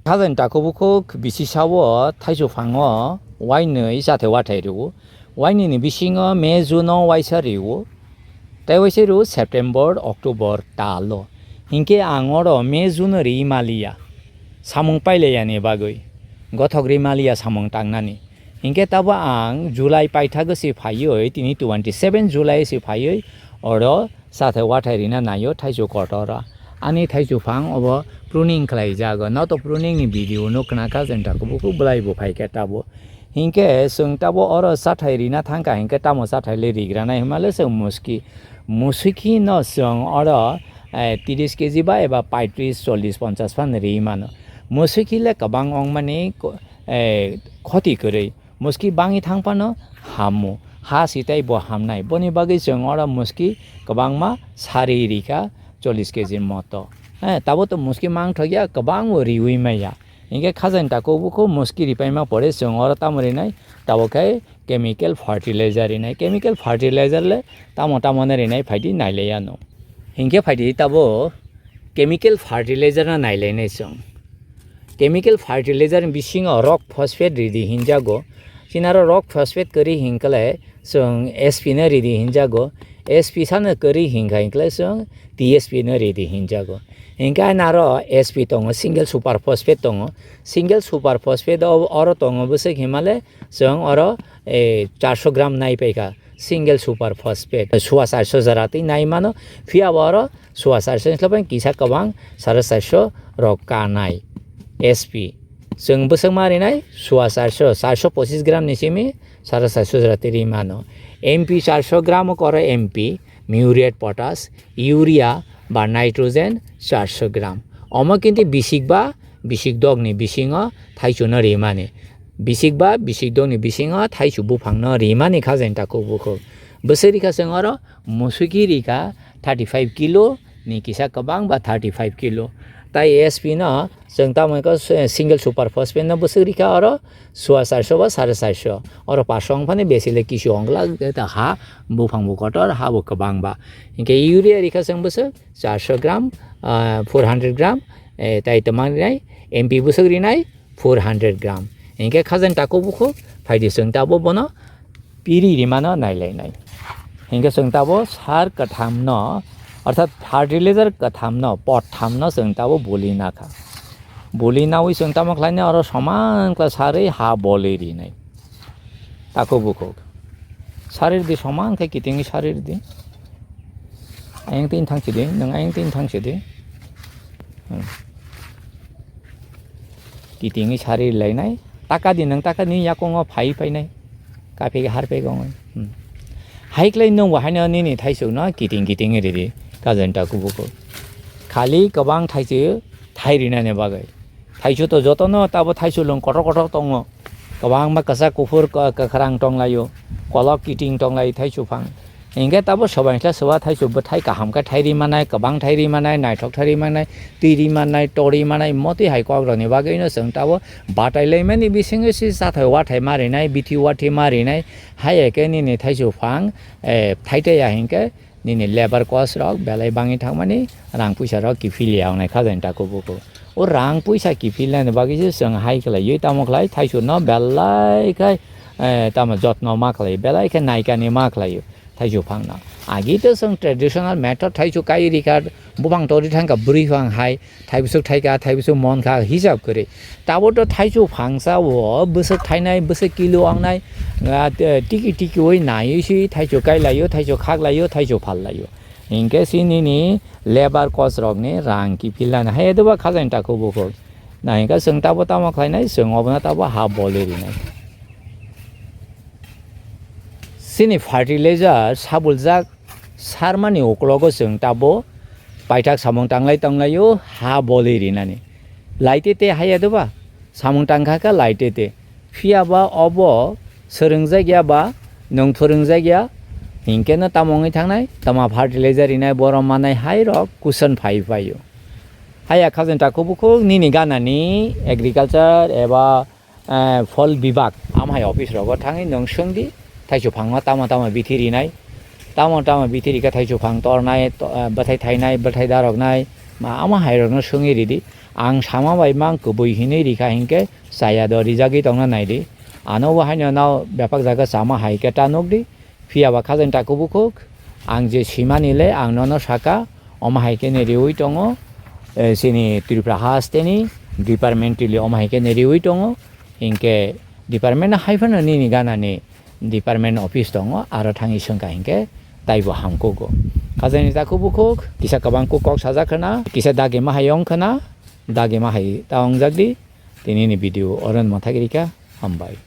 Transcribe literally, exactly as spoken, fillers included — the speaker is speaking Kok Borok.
Khajani takhuk bukhuk bisi sao thaichuk phango wainwi chathai wathai rwo. Wainwi ni bisingo May June o waisa rwo. Tei waisa rwo September, October talo. Hinkhe ang oro May June o ri maliya. Samung pailaiya ni bagwi. Gothok ri maliya samung tangnani. Hinkhe tabo ang July paithago se phaiwi, tini twenty seven July se phaiwi oro chathai wathai rina naio thaichuk kotor o. Ani thaichuk phang obo pruning khlai jago. No to pruning ni video no khna kha, jenta kubuku bwlai bo phai khe tabo. Hinkhe chwng tabo oro chathai rina thang kha hinkhe tamo chathai le rigra nai hwnma le chwng muski. Musikhi no chwng oro, eh, tiris K G ba eba paitris, chollis, ponchas phan ri mano. Musikhi le kwbang ongmani ko-, eh, khoti kwrwi. Muski bangwi thang phano hamo, ha sitai bo hamnai. Boni bagwi chwng oro muski kwbangma sari rikha, chollis K G moto. Eh, tabo to muski mangthokya, kwbangbo riwi maya. Hinkhe khajani takhuk bukhuk muski ripaima pore chwng oro tamo rinai, tabo khe chemical fertilizer rinai. Chemical fertilizer le tamo tamo no rinai phaidi nailaiano. Hinkhe phaidi tabo chemical fertilizer no nailainai chwng. Chemical fertilizer ni bisingo rock phosphate ridi hinjago. Chini aro rock phosphate kwrwi hinkhe le chwng S P no ridi hinjago. S P sano kwrwi hinkha hinkhe le chwng T S P no ridi hinjago. Hinkhe ani aro S P tongo, single super phosphate tongo. Single super phosphate o-, oro tongo bwswk himale chwng oro, eh, charso gram nai paikha. Single super phosphate. Suwa charso jora twi nai mano. Phiya bo oro suwa charso ni slopang kisa kwbang sare charso rok kanai S P. Chwng bwswk ma rinai suwa charso, charso pochis gram ni simi sare charso jora twi ri mano. M P charso gram o koro M P, muriate potash, urea ba nitrogen charso gram. Omo kintu bisik ba bisik dok ni bisingo thaichuk no rimani. Bisik ba bisik dok ni bisingo thaichuk buphang no rimani khajani takhuk bukhuk. Bwswk rikha chwng oro musuki rikha thirty five kilo ni kisa kwbang ba thirty five kilo. Tai S P no chwng tamo khe single super phosphate no bwswk rikha oro suwa charso ba sare charso. Oro parsong phani besi le kisu ongla ta ha buphang bo kotor ha bo kwbang ba. Hinkhe urea rikha chwng bwswk charso gram, ah, four hundred gram, eh, tai twmang rinai M P bwswk rinai four hundred gram. Hinkhe khajani takhuk bukhuk phaidi chwng tabo bono piri rimano nailainai. Hinkhe chwng tabo sar kwthamno, orthat fertilizer kwthamno, potthamno chwng tabo buli nakha. Buli nawi chwng tamo khlainai oro soman khlai sarwi ha boli rinai. Takhuk bukhuk. Sarir di soman khe kitingwi sarir di. Ayang tin thang sidi, nwng ayang tin thang sidi. Hmm. Kitingwi sari lainai. Taka di nwng taka ni yakungo phai painai. Kaphi har pegong. Hmm. Hai klai nwng bo haino nini thaisuk no kiting kiting ridi. Kajenta kubuko. Khali kwbang thaisu thai rinani bagwi. Thaisu to jotono tabo thaisu lung kotor kotor tongo. Kwbangma kwchak kuphur kwkhrang tonglaio. Kolok kiting tonglaio thaisu phang. Hinkhe tabo sobainsa soba thaisu bwthai kaham khe thai ri manai, kwbang thai ri manai, naithok thai ri manai, twi ri manai, tori manai, motwi hai kok rokni bagwino chwng tabo batai laimani bisingo se chathai wathai ma rinai, bithi wathi ma rinai, hai khe nini thaisu phang, eh, thai taya hinkhe nini labour cost rok belai bangwi thangmani, rang puisa rok kiphil ya wngnai khajani takhuk bukhuk. O rang puisa kiphilnani bagwi se chwng hai khlaiwi tamo khlai thaisu no belai khai, eh, tamo jotno ma khlai, belai khe naikani ma khlaio. Thaisu phangno. Agi to chwng traditional method thaisu kai rikha, buphang tori thangkha, bwrwi phang hai, thaibwswk thaikha, thaibwswk monkha, hisab kwrwi. Tabo to thaisu phangsa o bwswk thainai, bwswk kilo wngnai, ah, te-, tiki tiki oi naiwi si thaisu kai laio, thaisu khak laio, thaisu phal laio. Hinkhe si nini labour cost rokni rang kiphilnani hai doba khajani takhuk bukhuk. Na hinkhe chwng tabo tamo khlainai, chwng obono tabo ha boli rinai. Chini fertilizer sabuljak sarmani uklogo chwng tabo paithak samung tanglai tanglaio ha boli rinani. Laite te haya doba samung tangkha kha laite te. Phiya ba obo swrwngjakya ba nwng phwrwngjakya hinkhe no tamo wngwi thangnai? Tama fertilizer rinai, borom manai hai rok kuson phai phaio. Haya khajani takhuk bukhuk nini ganani agriculture eba eh, phol bibak, amhai office rogo thangwi nwng swngdi, thaisu phangno tamo tamo bithi rinai, tamo tamo bithi rikha thaisu phang tornai, to-, eh, bwthai thainai, bwthai daroknai, ma, amo hai rokno swngwi ridi. Ang sama bai mang kubui hinwi rikha hinkhe chaya do rijagwi tongna naidi. Ano bo haino nao bebak jaga chama hai khe ta nukdi. Phiya ba khajani takhuk bukhuk, ang je simani le ang nono saka, omo hai khe ni riui tongo, eh, chini Tripura hasteni departmentally omo hai khe ni riui tongo, hinkhe department no hai phano nini ganani department office tongo, aro thangwi swngkha hinkhe taibo hamkugo. Khajani takhuk bukhuk, kisa kwbang kuk kok sajak khna, kisa dagi mahayong khna, dagi mahai ta wngjak di, tini ni video oro no mwthagwi rikha, hambai.